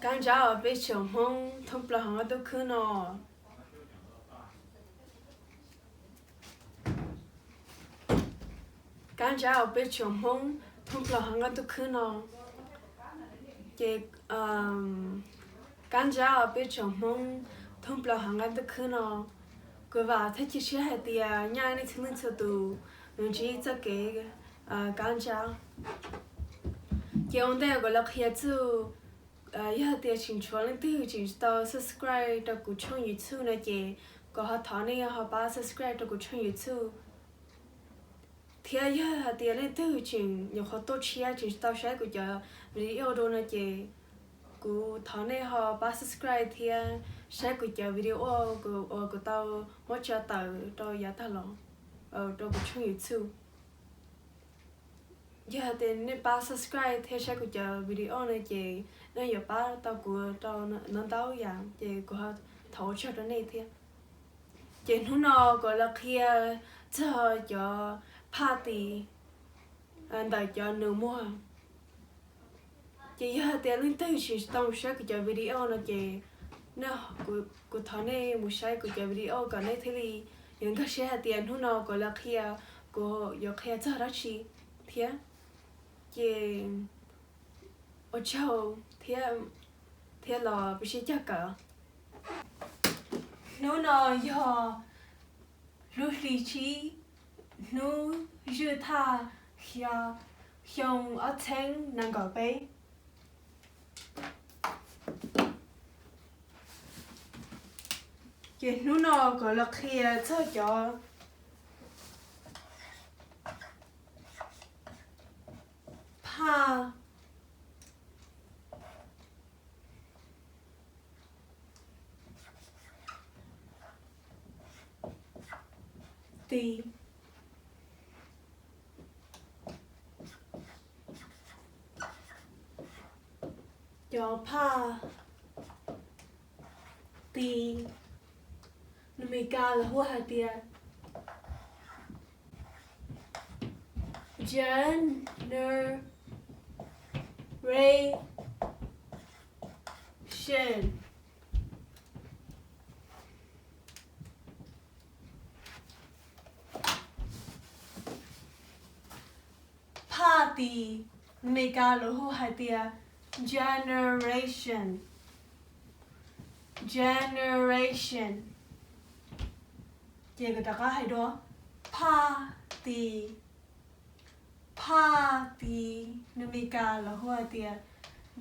Kab ntsa uas peb tsoom Hmoob thoob plaws hauv qab ntuj khwb no. Kab ntsa uas peb tsoom Hmoob thoob plaws hauv qab ntuj khwb no. Ces kab ntsa uas peb tsoom Hmoob thoob plaws hauv qab ntuj khwb no, kuv vam thiab cia siab hais tias nyaj nej txhua leej txhua tus yuav ntsib txoj kev kab ntsa. Ces ua ntej kuv los qhia txuj, yog hais tias tseem tshuav leej twg tseem tsis tau subscribe rau kuv tshooj YouTube no ces kuv ho thov nej ho pab subscribe rau kuv tshooj YouTube. Thiab yog hais tias leej twg tseem nyuam qhuav tuaj tshiab tseem tsis tau saib kuv cov video dua no ces kuv thov nej ho pab subscribe thiab saib kuv cov video uas kuv tau muab tso tawm rau yav tag los rau kuv tshooj YouTube. Yog hais tias nej pab subscribe thiab saib kuv cov video no ces nej yuav pab tau kuv rau ntau ntau yam ces kuv ho thov ua tsaug rau nej thiab. Ces hnub no kuv los qhia txog cov phaj tis ntawm cov nus muag. Ces yog hais tias leej twg tsis tau mus saib kuv cov video no ces kuv thov nej mus saib kuv cov video kom nej thiaj li yuav nkag siab hais tias hnub no kuv los qhia, kuv yuav qhia txog dab tsi thiab. Ces ua tsaug thiab, thiab los peb sib cog kawm. Hnub no yog lub hli tsib, hnub zwj thaj, xyoo ob txheeb nees nkaum peb. Ces hnub no kuv los qhia txog cov phaj tis, cov phaj tis, nus Mes Kas lawv hu hais tias generation. Phaj tis, nus Mes Kas lawv hu hais tias generation, generation. Ces kuv rov qab hais dua, phaj tis, phaj tis, nus Mes Kas lawv hu hais tias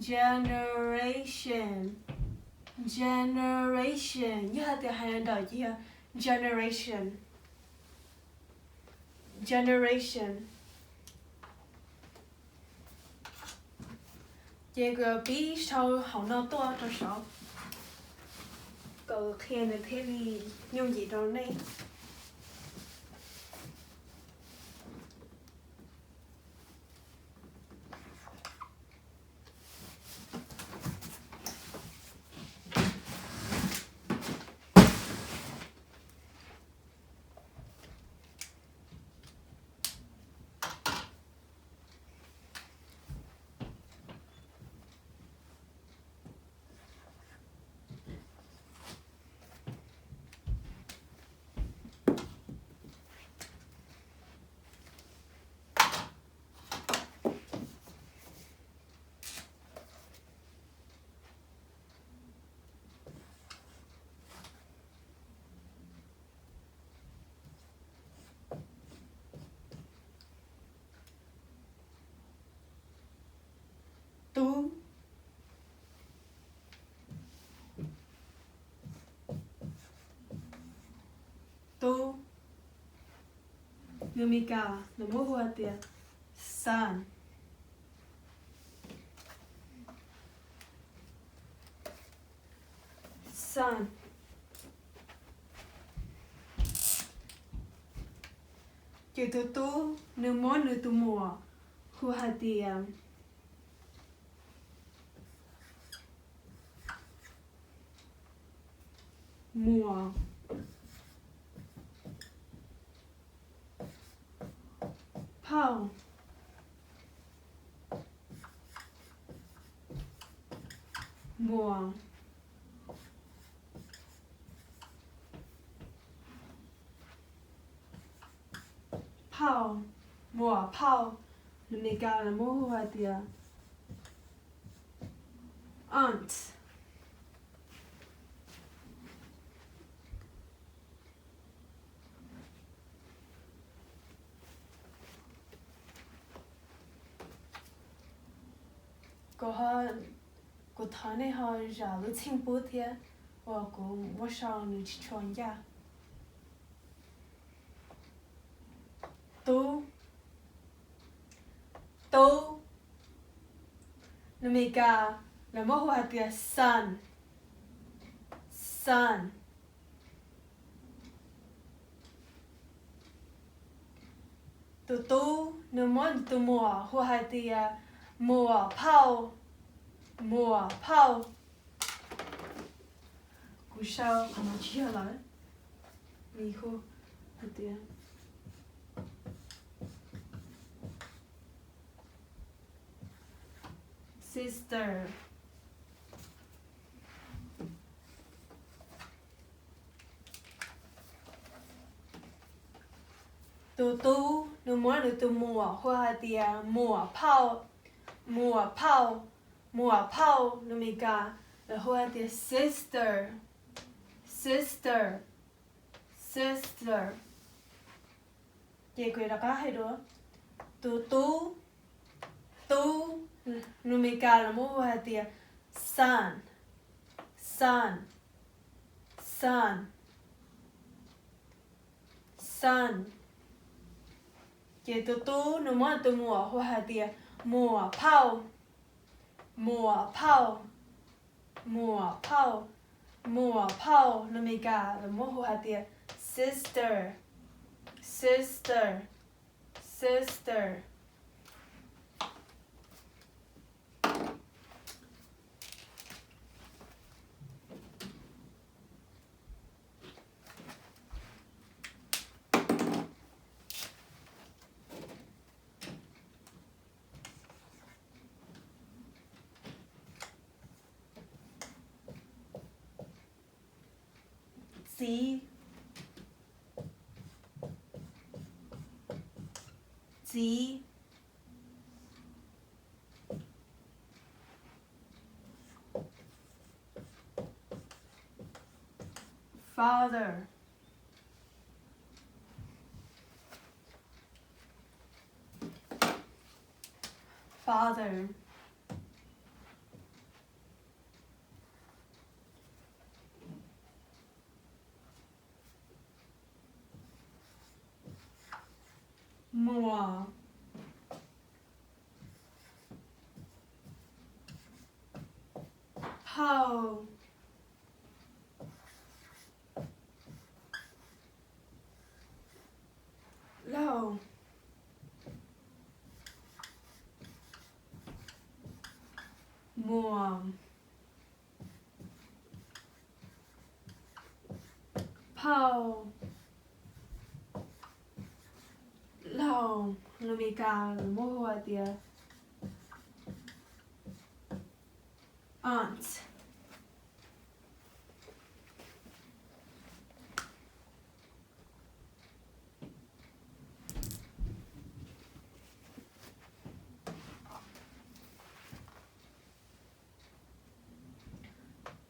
generation, generation. Yog hais tias hais ntawm ces yog generation, generation. Ces kuv pib sau hauv no tuaj rau saud kom qhia nws thiaj li yooj yim rau nej. Tub, tub, nus Mes Kas lawv muab hu hais tias son, son. Ces tus tub nws muab nws tus muam hu hais tias muam, phauj, Muam phauj, muam phauj, lus Meskas lawv muab hu hais tias aunt. Kuv, kuv thov nej ho zam lub txim pub thiab, uas kuv muab sau nws tsis tshua ncaj. Tub, tub, lus Meskas lawv muab hu hais tias son, son. Tus tub nws muab nws tus muam hu hais tias muam phauj, muam phauj. Kuv sau qhov no tsis yog lawm, nws hu hais tias sister. Tus tub nws muab nws tus muam hu hais tias muam phauj, muam phauj, muam phauj, lus Meskas lawv hu hais tias sister, sister, sister. Ces kuv rov qab hais dua, tus tub, tub, lus Meskas lawv muab hu hais tias son, son, son, son. Ces tus tub nws muab tus muam hu hais tias muam phauj, muam phauj, muam phauj, muam phauj, lus Meskas lawv muab hu hais tias sister, sister, sister. Txiv, txiv. Father, father. Muam, phauj, laug, muam, phauj, laug, lus Meskas lawv muab hu hais tias aunt.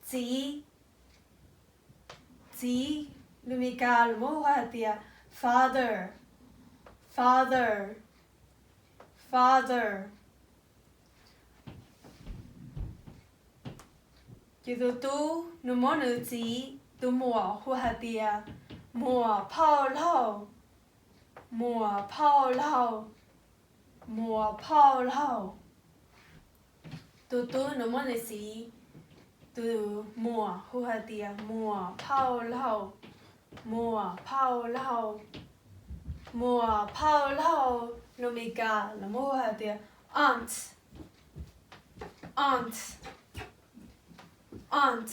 Txiv, txiv, lus Meskas lawv muab hu hais tias father, father, father. Ces tus tub nws muab nws txiv tus muam hu hais tias muam phauj laug, muam phauj laug, muam phauj laug. Tus tub nws muab nws txiv tus muam hu hais tias muam phauj laug, muam phauj laug, muam phauj laug, lus Meskas lawv muab hu hais tias aunt, aunt, aunt.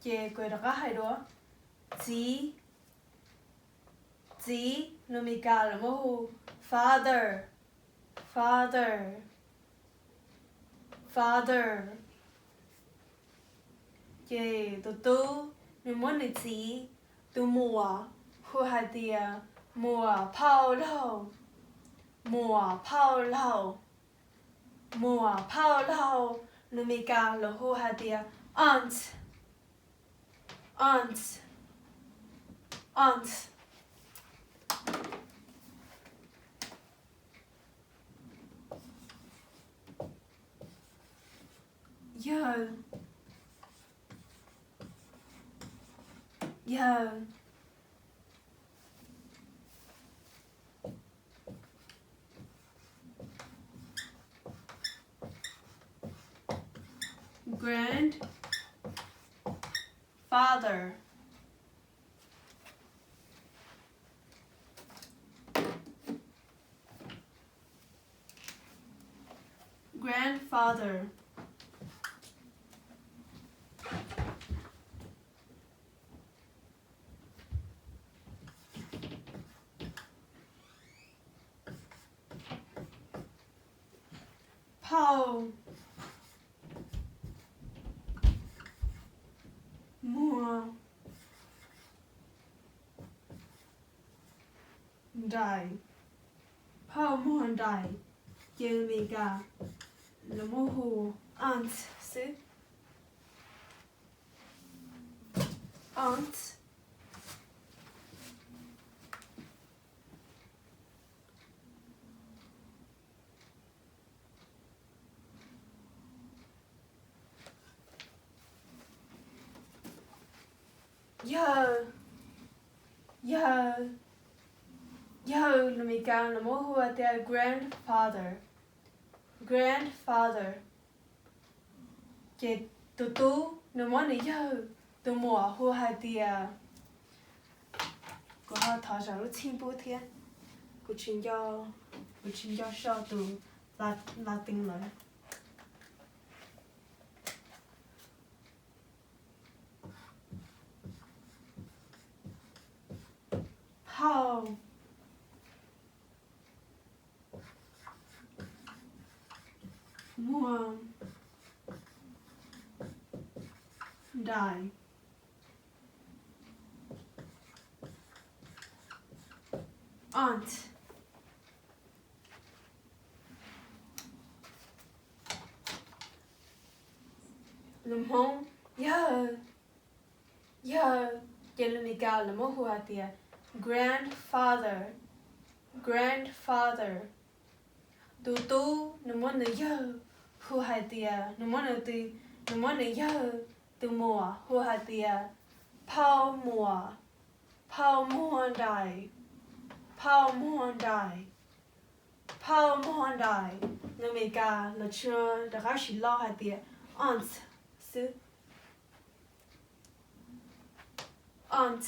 Ces kuv rov qab hais dua, Txiv. Txiv, lus Meskas lawv muab hu father, father, father. Ces tus tub, nws muab nws txiv tus muam hu hais tias muam phauj laug, muam phauj laug, muam phauj laug, lus Meskas lawv hu hais tias aunt, aunt, aunt. Yawg, yawg. Grandfather, grandfather. Phauj muag nraim, phauj muag nraim, ces Meskas lawv muab hu aunt xwb, aunt. Yawg, yawg, yawg, lus Meskas lawv muab hu hais tias grandfather, grandfather. Ces tus tub nws muab nws yawg tus muam hu hais tias, kuv ho thov zam lub txim pub thiab, kuv tsis nco, kuv tsis nco sau tus Latin lawm. Phauj muag nraim, aunt. Lus Hmoob, yawg, yawg, ces lus Meskas lawv muab hu hais tias grandfather, grandfather. Tus tub nws muab nws yawg hu hais tias, nws muab nws tus, nws muab nws yawg tus muam hu hais tias phauj muam, phauj muag nraim, phauj muag nraim, phauj muag nraim. Lus Meskas los tsis rov qab sim lo hais tias aunt xwb, aunt.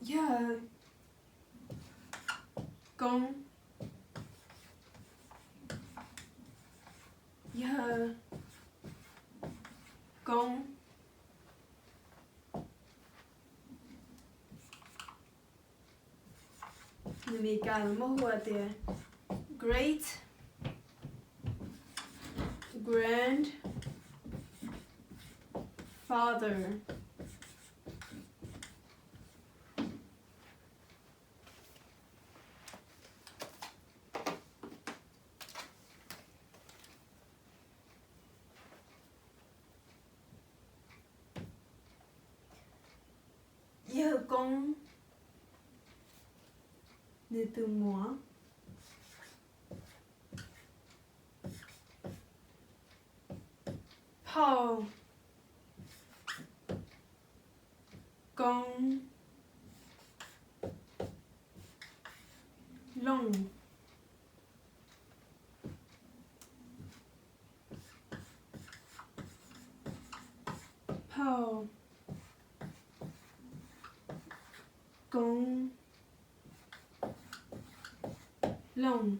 Yawg koob, yawg koob. Lus Meskas muab hu tias great grandfather. Yawg koob nws tus muam, phauj koob Looj. Koob Looj.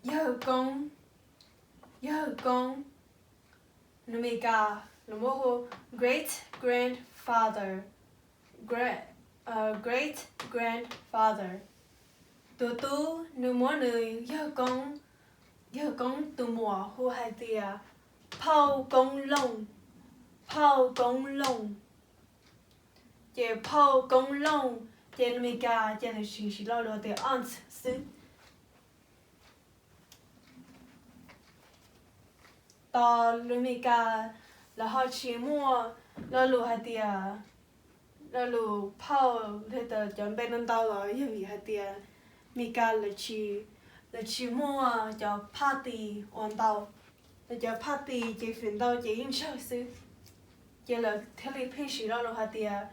Yawg koob, yawg koob. Lus Meskas lus muab hu great grandfather, great grandfather. Tus tub nws muab nws yawg koob, yawg koob tus muam hu hais tias phauj koob looj, phauj koob looj. Ces phauj koob looj ces lus Meskas ces nws siv, siv lo lus hais tias aunt xwb. Tos lus Meskas lawv ho tsis muaj lo lus hais tias, lo lus phauj li tas cov npe no ntau los yog vim hais tias Meskas lawv tsis, lawv tsis muaj cov phaj tis ua ntau. Lawv cov phaj tis ces feem ntau ces yeej tsawg xwb. Ces lawv thiaj li pheej siv lo lus hais tias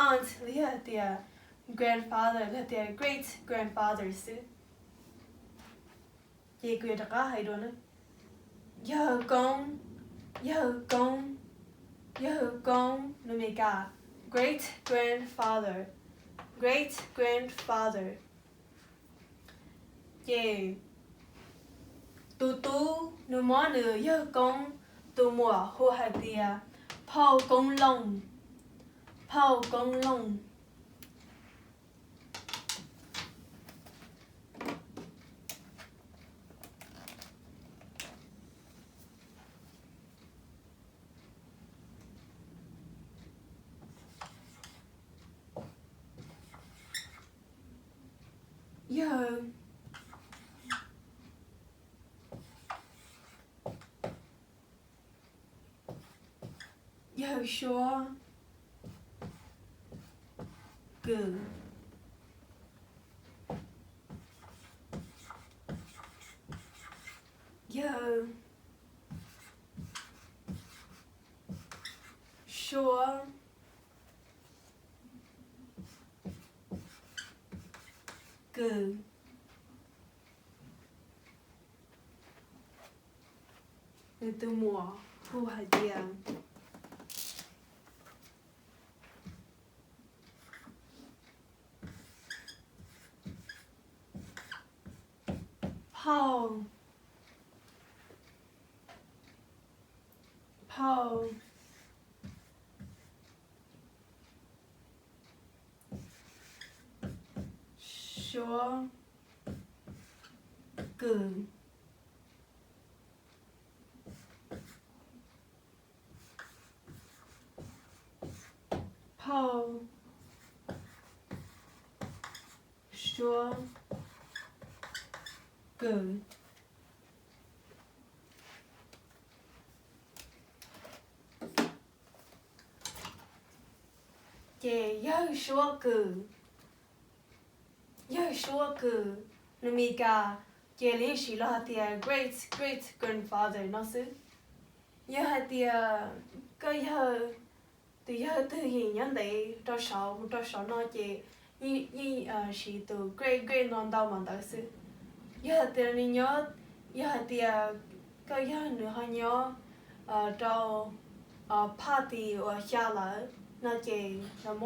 aunt los yog hais tias grandfather los yog tias great grandfather xwb. Ces kuv yuav rov qab hais dua na. Yawg koob, yawg koob, yawg koob lus Meskas great grandfather, great grandfather. Ces tus tub nws muab nws yawg koob tus muam hu hais tias phauj koob looj, phauj koob looj. Yawg, yawg suab kws, yawg suab kws. Nws tus muam hu hais tias phauj, phauj suab kws, phauj suab kws. Ces yawg suab kws, yawg suab kws, lus Meskas ces lawv yeej siv lo hais tias great great grandfather no xwb. Yog hais tias koj yawg, tus yawg twg yeej nyob ntev rau saud mus rau saud no ces yeej siv tus great great no ntau mas ntawd xwb. Yog hais tias nws nyob, yog hais tias koj yawg nws ho nyob rau phaj tis uas xya lawm no ces lawv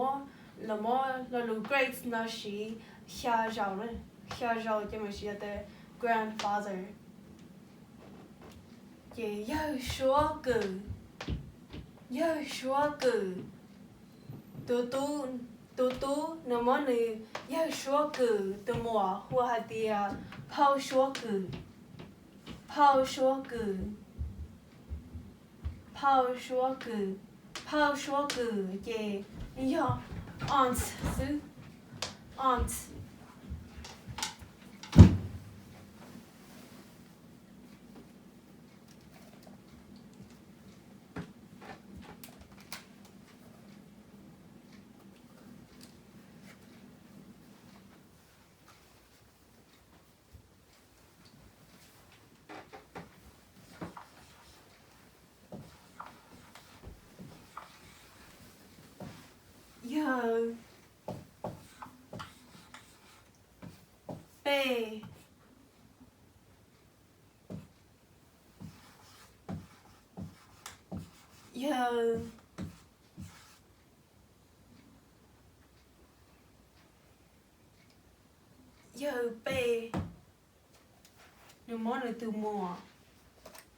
muab lo lus great no siv xya zaus, xya zaus ces mam siv tias grandfather. Ces yawg suab kws, yawg suab kws, tus tub, tus tub nws muab nws yawg suab kws tus muam hu hais tias phauj suab kws, phauj suab kws, phauj suab kws, phauj suab kws ces yog aunt xwb, aunt. Yawg Yawg, yawg pej, nws muab nws tus muam,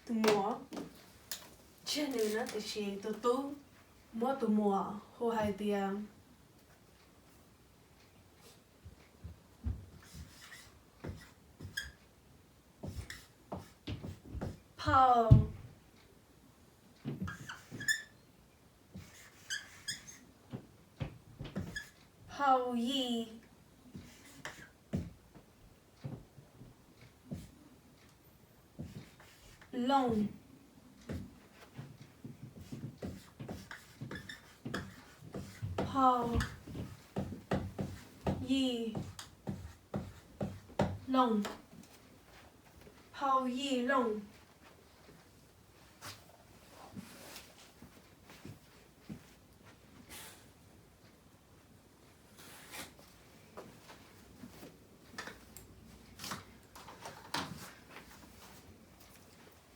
tus muam tseg nws na, tiam sis tus tub muab tus muam hu hais tias Phau, Phau Yij Looj, Phau Yij Looj, Phau Yij Looj.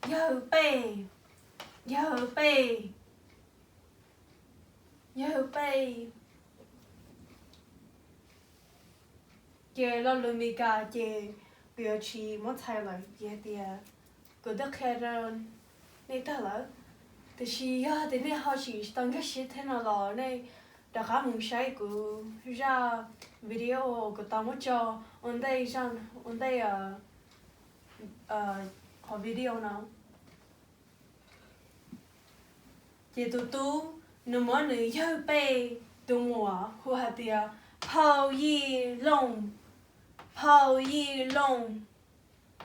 Yawg pej, yawg pej, yawg pej. Ces lo lus Meskas ces kuv yuav tsis muab txhais lawm, vim hais tias kuv twb qhia rau nej tag lawm. Tiam sis yog tias nej ho tseem tsis tau nkag siab thiab no los nej rov qab mus saib kuv zaj video kuv tau muab tso ua ntej, ua ntej qhov video no. Ces tus tub nws muab nws yawg pej tus muam hu hais tias Phau Yij Looj, Phau Yij Looj,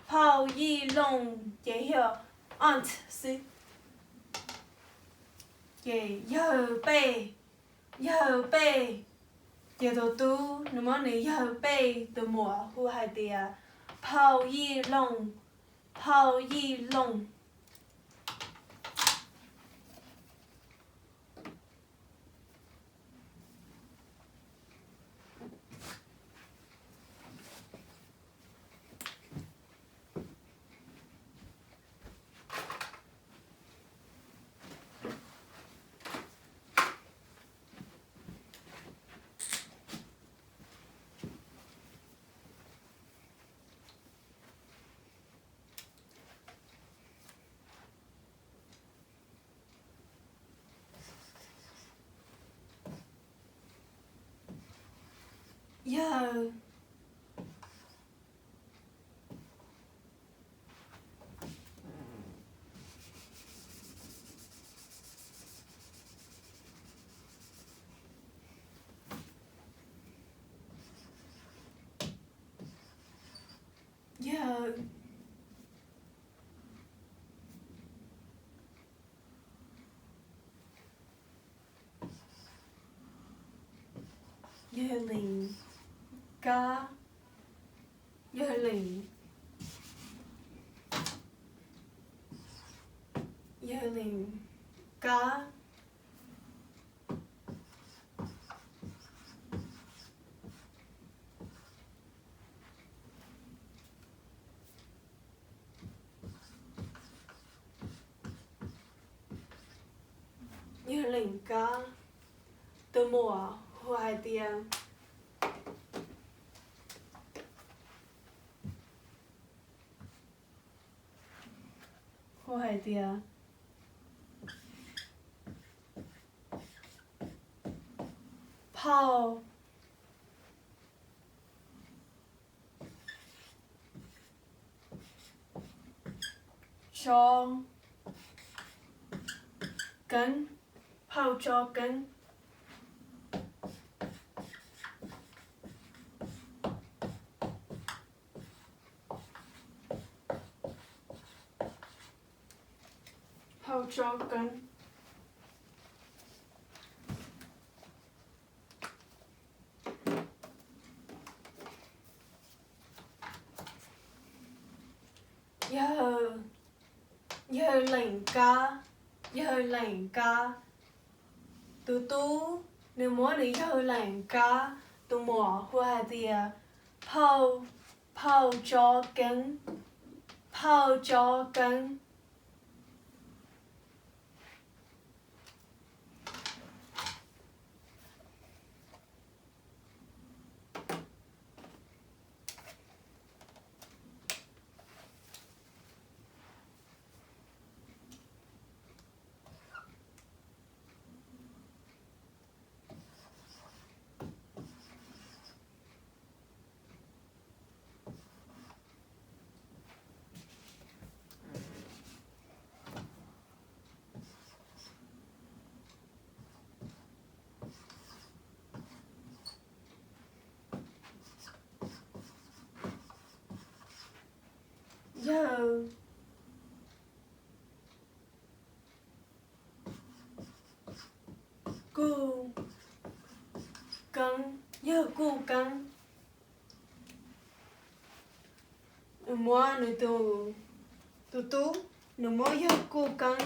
Phau Yij Looj, ces yog aunt xwb. Ces yawg pej, yawg pej. Ces tus tub nws muab nws yawg pej tus muam hu hais tias Phau Yij Looj, Phau Yij Looj. Yawg, yawg, yawg Lees Kab, yawg Lees, yawg Lees Kab. Yawg Lees Kab tus muam hu hais tias, hu hais tias Phau Tso Keeb, Phau Tso Keeb. Phau Tso Keeb. Yawg, yawg Lees Kab, yawg Lees Kab. Tus tub nws muab nws yawg Lees Kab tus muam hu hais tias Phau, Phau Tso Keeb, Phau Tso Keeb. Kuj Keeb, yawg Kuj Keeb. Nws muab nws tus, tus tub, nws muab yawg Kuj Keeb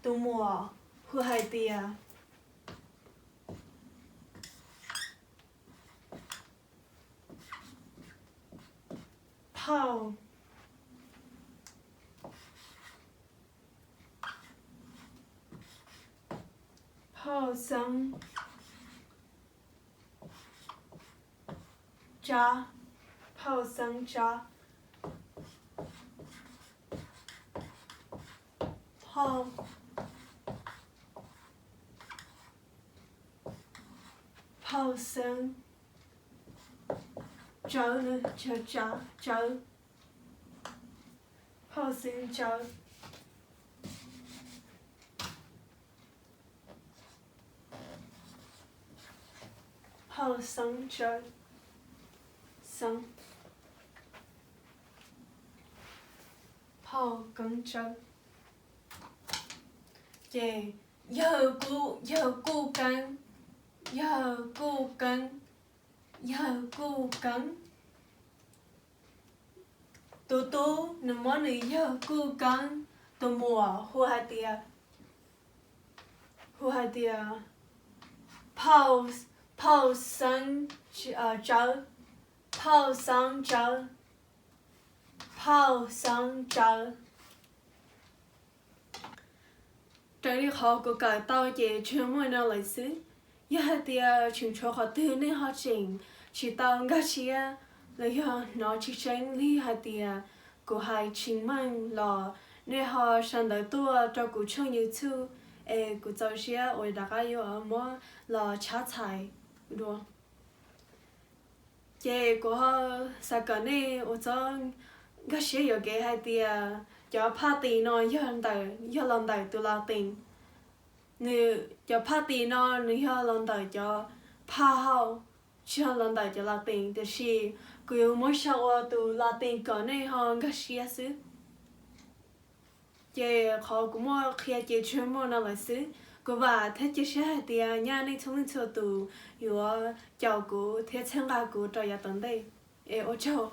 tus muam hu hais tias Phauj, Phauj Xeeb Tsab, Phauj Xeeb Tsab, Phauj, Phauj Xeeb Tsawb, Tsawb, Phauj Xeeb Tsawb, Phauj Xeeb Tsawb, Xeeb, Phauj Keeb Tsawb. Ces yawg Kuj, yawg Kuj Keeb, yawg Kuj Keeb, yawg Kuj Keeb. Tus tub nws muab nws yawg Kuj Keeb tus muam hu hais tias, hu hais tias Phauj, Phauj Xeeb Tsawb, Phauj Xeeb Tsawb, Phauj Xeeb Tsawb. Raws li qhov kuv kawm tau ces tsuas muaj no lawm xwb. Yog hais tias tseem tshuav qhov twg nej ho tseem tsis tau nkag siab los yog hnov tsis tseeb li hais tias kuv hais tsis meej los nej ho sau ntawv tuaj rau kuv tshooj YouTube es kuv txaus siab uas rov qab yuav muab los tshab txhais dua. Ces kuv ho xav kom nej ua txuj nkag siab yuam kev hais tias cov phaj tis no yog ntawm, yog los ntawm tus Latin. Nws, cov phaj tis no nws yog los ntawm cov phaj hauj, tsis yog los ntawm cov Latin, tiam sis kuv yuav muab sau ua tus Latin kom nej ho nkag siab xwb. Ces qhov kuv muaj qhia ces tsuas muaj no lawm xwb. Kuv vam thiab cia siab hais tias nyaj nej txhua leej txhua tus yuav caum kuv thiab txhawb nqa kuv rau yav tom ntej. Es ua tsaug.